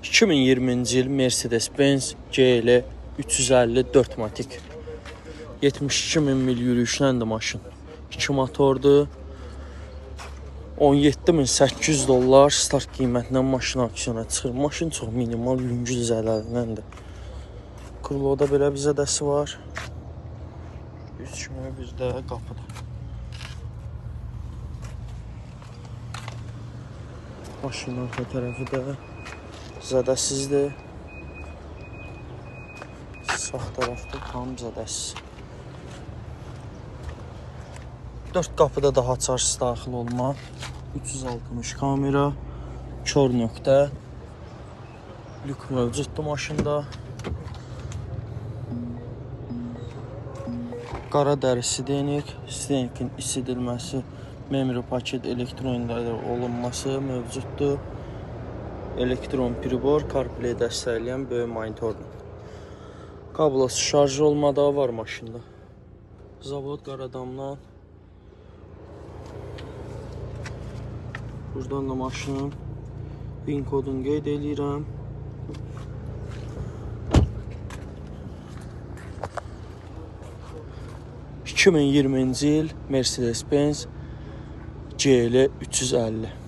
2020-ci il Mercedes-Benz GL 350 4matic. 72 min mil yürüyüşləndir maşın. 2 motordur. 17.800 dollar start qiymətindən maşın aksiyona çıxır. Maşın çox minimal, yüngül zədələndir. Kruloda belə bir zədəsi var. Üç kimi bir də qapıda. Maşının arxa tərəfi də zədəsizdir. Sağ tərəfdə tam zədəsiz. 4 qapıda daha açarsız daxil olma. 360 kamera, kör nöqtə, lük mövcuddur maşında. Qara dəri sidenik, sidenikin isidilməsi, memory paket elektron idarə olunması mövcuddur. Elektron pribor, CarPlay dəstəkləyən böyük monitordur. Kablosuz şarj olma da var maşında. Zavod qaradamdan. Buradan da maşının VIN kodunu qeyd eləyirəm. ...2020-ci il Mercedes-Benz GL 350.